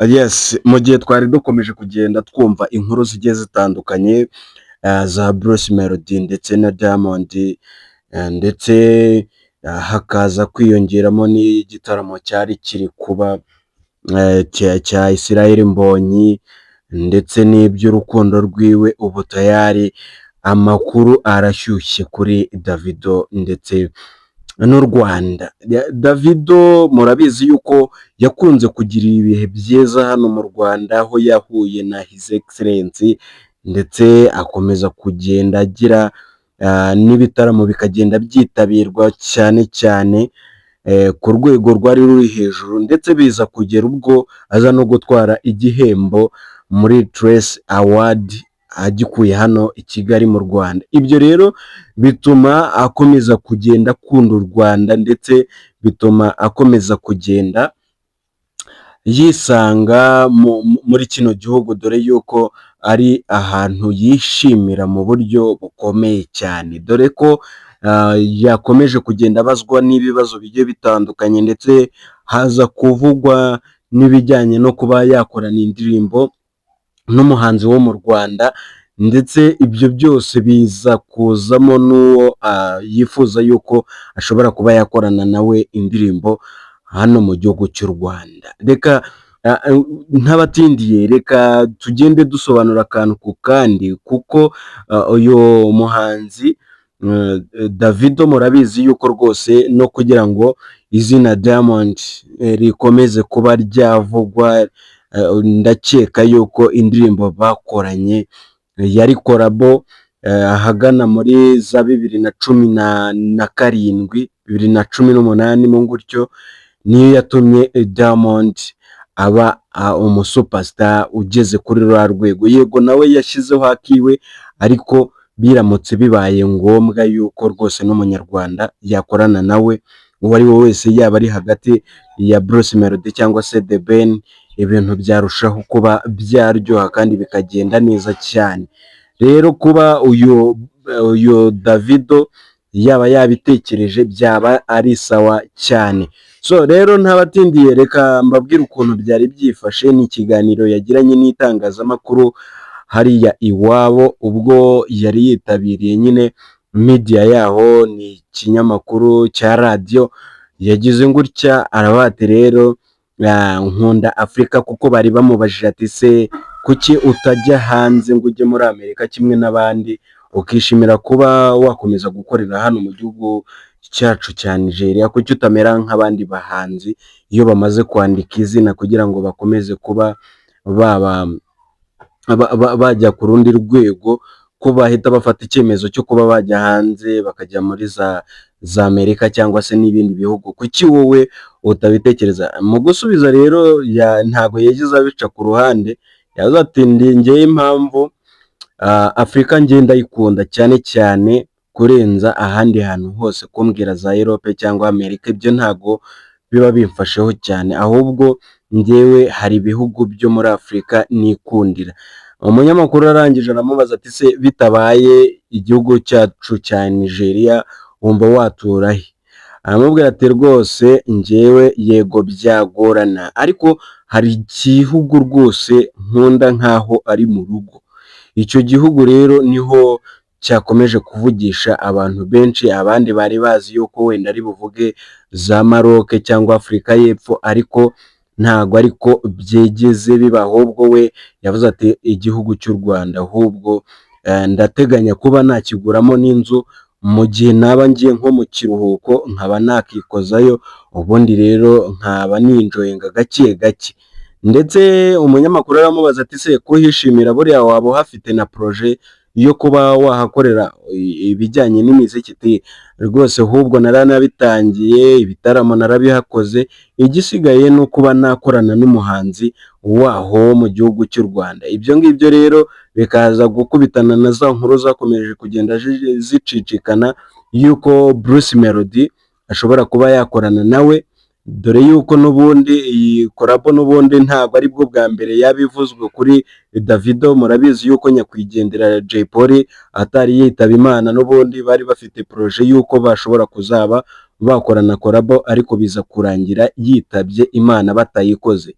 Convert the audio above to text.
Yes, mu gihe twari dukomeje kugenda twumva inkuru zigiye zitandukanye za Bruce Melody ndetse na Diamond, ndetse hakaza kwiyongeramo n'igitaramo cyari kiri kuba cya Israel Mbonyi ndetse n'iby'urukundo rwiwe, ubu tayari amakuru arashyushye kuri Davido ndetse n'u Rwanda. Davido murabizi yuko yakunze kugira ibihe byiza hano mu Rwanda, aho yahuye na His Excellence, ndetse akomeza kugenda agira n'ibitaramo bikagenda byitabirwa cyane cyane ku rwego rwari ruri hejuru, ndetse biza kugera ubwo aza no gutwara igihembo muri Trace Award agikuye hano i Kigali mu Rwanda. Ibyo rero bituma akomeza kugenda akunda u Rwanda, ndetse bituma akomeza kugenda yisanga muri kino gihugu, dore yuko ari ahantu yishimira mu buryo bukomeye cyane, dore ko yakomeje kugenda abazwa n'ibibazo bigiye bitandukanye, ndetse haza kuvugwa n'ibijyanye no kuba yakorana indirimbo n'umuhanzi wo mu Rwanda, ndetse ibyo byose biza kuzamo n'uwo yifuza yuko ashobora kuba yakorana nawe indirimbo hano mu gihugu cy'u Rwanda. Reka ntabatindiye, reka tugende dusobanura akantu ku kandi, kuko uyu muhanzi Davido murabizi yuko rwose no kugira ngo izina Diamond rikomeze kuba ryavugwa, ndakeka yuko indirimbo bakoranye yari collabo ahagana muri za 2017, 2018 mo gutyo, niyo yatumye Diamond aba umusuperstar ugeze kuri ruriya rwego. Yego, nawe yashyizeho akiwe, ariko biramutse bibaye ngombwa yuko rwose n'umunyarwanda yakorana nawe uwo ari we wese, yaba ari hagati ya Bruce Melody cyangwa se The Ben, ibintu byarushaho kuba byaryoha kandi bikagenda neza cyane. Rero kuba uyu Davido yaba yabitekereje byaba ari sawa cyane. So rero ntabatindiye, reka mbabwire ukuntu byari byifashe. Ni ikiganiro yagiranye n'itangazamakuru hariya iwabo, ubwo yari yitabiriye nyine media yaho, ni ikinyamakuru cya radiyo. Yagize gutya aravuga ati: "Rero nkunda Afurika," kuko bari bamubajije ati: "Se kuki utajya hanze ngo ujye muri Amerika kimwe n'abandi, ukishimira kuba wakomeza gukorera hano mu gihugu cyacu cya Nigeria? Kuki utamera nk'abandi bahanzi iyo bamaze kwandika izina kugira ngo bakomeze kuba baba bajya ku rundi rwego, ko bahita bafata icyemezo cyo kuba bajya hanze, bakajya muri za Amerika cyangwa se n'ibindi bihugu? Kuki wowe utabitekereza?" Mu gusubiza rero ntabwo yigeze abica ku ruhande. Yavuze ati: "Njyewe impamvu Afurika njye ndayikunda cyane cyane kurenza ahandi hantu hose. Kumbwira za Europe cyangwa Amerika, ibyo ntabwo biba bimfasheho cyane, ahubwo njyewe hari ibihugu byo muri Afurika nikundira." Umunyamakuru arangije aramubaza ati: "Se bitabaye igihugu cyacu cya Nigeria, wumva watura he?" Aramubwira ati: "Rwose njyewe yego byagorana, ariko hari igihugu rwose nkunda nk'aho ari mu rugo." Icyo gihugu rero niho cyakomeje kuvugisha abantu benshi. Abandi bari bazi yuko wenda ari buvuge za Maroc cyangwa Afurika y'Epfo, ariko ntago ariko byigeze biba. Ahubwo we yavuze ati: "Igihugu cy'u Rwanda, ahubwo ndateganya kuba nakiguramo n'inzu mu gihe naba ngiye nko mu kiruhuko, nkaba nakikozayo, ubundi rero nkaba ninjoyinga gake gake." Ndetse umunyamakuru aramubaza ati: "Se kuhishimira, buriya waba uhafite na projet yo kuba wahakorera ibijyanye n'imiziki?" Ati: "Rwose ahubwo naranabitangiye, ibitaramo narabihakoze, igisigaye ni ukuba nakorana n'umuhanzi waho wo mu gihugu cy'u Rwanda." Ibyo ngibyo rero bikaza gukubitana na za nkuru zakomeje kugenda zicicikana yuko Bruce Melody ashobora kuba yakorana nawe, dore yuko n'ubundi iyi collabo n'ubundi ntabwo aribwo bwa mbere yaba ivuzwe kuri Davido. Murabizi yuko nyakwigendera Jay Polly atari yitaba Imana, n'ubundi bari bafite projet yuko bashobora kuzaba bakorana collabo, ariko biza kurangira yitabye Imana batayikoze.